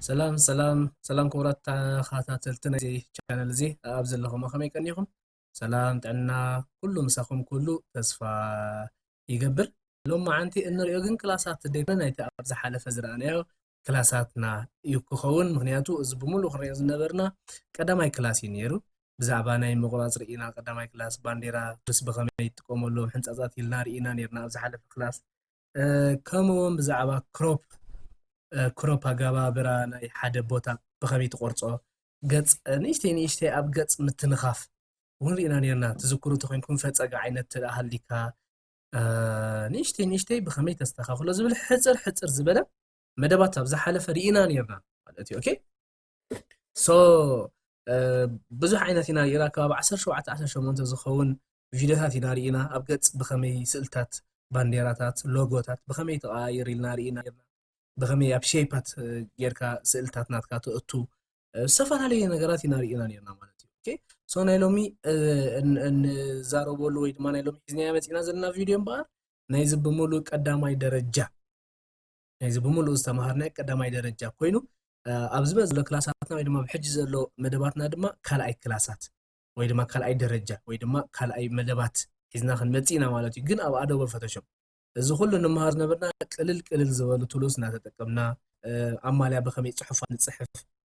ሰላም ሰላም ሰላም ክቡራት ተኸታተልቲ ናይዚ ቻነል እዚ ኣብ ዘለኹም ከመይ ቀኒኹም? ሰላም ጥዕና ኩሉ ምሳኹም ኩሉ ተስፋ ይገብር። ሎም መዓንቲ እንሪኦ ግን ክላሳት ደይኮነ ናይቲ ኣብ ዝሓለፈ ዝረኣናዮ ክላሳትና እዩ ክኸውን። ምክንያቱ እዚ ብምሉእ ክንሪኦ ዝነበርና ቀዳማይ ክላስ እዩ ነይሩ። ብዛዕባ ናይ ምቑራፅ ርኢና ቀዳማይ ክላስ ባንዴራ ምስ ብኸመይ ይጥቀመሎም ሕንፃፃት ኢልና ርኢና ነርና ኣብ ዝሓለፈ ክላስ። ከምኡ እውን ብዛዕባ ክሮፕ ክሮፕ ኣገባብራ ናይ ሓደ ቦታ ብኸመይ ትቆርፆ ገፅ ንእሽተይ ንእሽተይ ኣብ ገፅ ምትንኻፍ እውን ርኢና ነርና። ትዝክሩ ተኮይንኩም ፈፀጋ ዓይነት ተደኣ ሃሊካ ንእሽተይ ንእሽተይ ብኸመይ ተስተኻኽሎ ዝብል ሕፅር ሕፅር ዝበለ መደባት ኣብ ዝሓለፈ ርኢና ነርና ማለት እዩ። ኦኬ ሶ ብዙሕ ዓይነት ኢና ርኢና ከባቢ ዓሰርተ ሸውዓተ ዓሰርተ ሸሞንተ ዝኸውን ቪድዮታት ኢና ርኢና። ኣብ ገፅ ብኸመይ ስእልታት ባንዴራታት ሎጎታት ብኸመይ ተቐያይር ኢልና ርኢና ነርና። ብኸመይ ኣብ ሼፓት ጌርካ ስእልታት ናትካ ተእቱ ዝተፈላለዩ ነገራት ኢና ርኢና ነርና ማለት እዩ። ሶ ናይ ሎሚ እንዛረበሉ ወይ ድማ ናይ ሎሚ ሒዝናዮ መፂና ዘለና ቪድዮ እምበኣር ናይዚ ብምሉእ ቀዳማይ ደረጃ ናይዚ ብምሉእ ዝተምሃርናዮ ቀዳማይ ደረጃ ኮይኑ ኣብዚ መ ዘሎ ክላሳትና ወይ ድማ ብሕጂ ዘሎ መደባትና ድማ ካልኣይ ክላሳት ወይ ድማ ካልኣይ ደረጃ ወይ ድማ ካልኣይ መደባት ሒዝና ክንመፅእ ኢና ማለት እዩ። ግን ኣብ ኣዶበ ፎቶሾፕ እዚ ኩሉ ንምሃር ዝነበርና ቅልል ቅልል ዝበሉ ቱሉስ እናተጠቀምና ኣብ ማልያ ብኸመይ ፅሑፋት ንፅሕፍ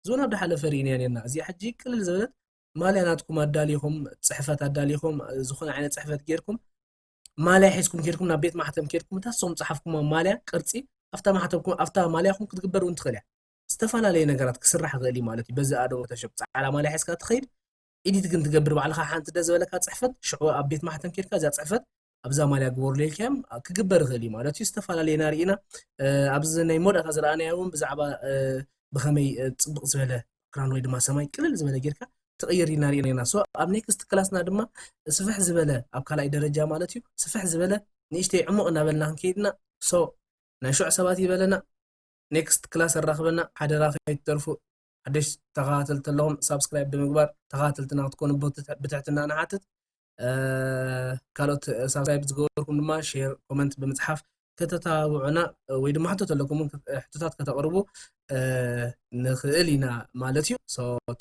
ዝውን ኣብ ድሓለፈ ርኢናያ ነርና። እዚኣ ሕጂ ቅልል ዝበለት ማልያ ናትኩም ኣዳሊኹም ፅሕፈት ኣዳሊኹም ዝኾነ ዓይነት ፅሕፈት ጌርኩም ማልያ ሒዝኩም ኬድኩም ናብ ቤት ማሕተም ኬድኩም እታ ሶም ፀሓፍኩም ማልያ ቅርፂ ኣብታ ማሕተምኩም ኣብታ ማልያኹም ክትግበር እውን ትኽእል እያ። ዝተፈላለየ ነገራት ክስራሕ ይኽእል እዩ ማለት እዩ። በዚ ኣዶ ፎቶሾፕ ፃዕዳ ማልያ ሒዝካ ትኸይድ ኢዲት ግን ትገብር ባዕልኻ ሓንቲ ደ ዝበለካ ፅሕፈት ሽዑ ኣብ ቤት ማሕተም ኬድካ እዛ ፅሕፈት ኣብዛ ማልያ ግበሩ ለልካዮም ክግበር ይኽእል እዩ ማለት እዩ። ዝተፈላለየ ናርኢና ኣብዚ ናይ መወዳእታ ዝረኣናዮ እውን ብዛዕባ ብኸመይ ፅቡቕ ዝበለ ክራን ወይ ድማ ሰማይ ቅልል ዝበለ ጌርካ ትቕይር ኢና ርኢና ኢና። ሶ ኣብ ኔክስት ክላስና ድማ ስፍሕ ዝበለ ኣብ ካልኣይ ደረጃ ማለት እዩ ስፍሕ ዝበለ ንእሽተይ ዕሙቕ እናበልና ክንከይድና ሶ ናይ ሽዑ ሰባት ይበለና። ኔክስት ክላስ ኣራኽበና ሓደራ ከይትተርፉ። ሓደሽ ተኸታተልቲ ኣለኹም ሳብስክራይብ ብምግባር ተኸታተልትና ክትኮኑ ብትሕትና ንሓትት። ካልኦት ሳብስክራይብ ዝገበርኩም ድማ ሼር ኮመንት ብምፅሓፍ ከተተባብዑና ወይ ድማ ሕቶት ኣለኩም ሕቶታት ከተቕርቡ ንኽእል ኢና ማለት እዩ።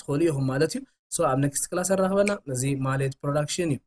ትኽእሉ ኢኹም ማለት እዩ። ኣብ ኔክስት ክላስ ኣራኽበና። እዚ ማለት ፕሮዳክሽን እዩ።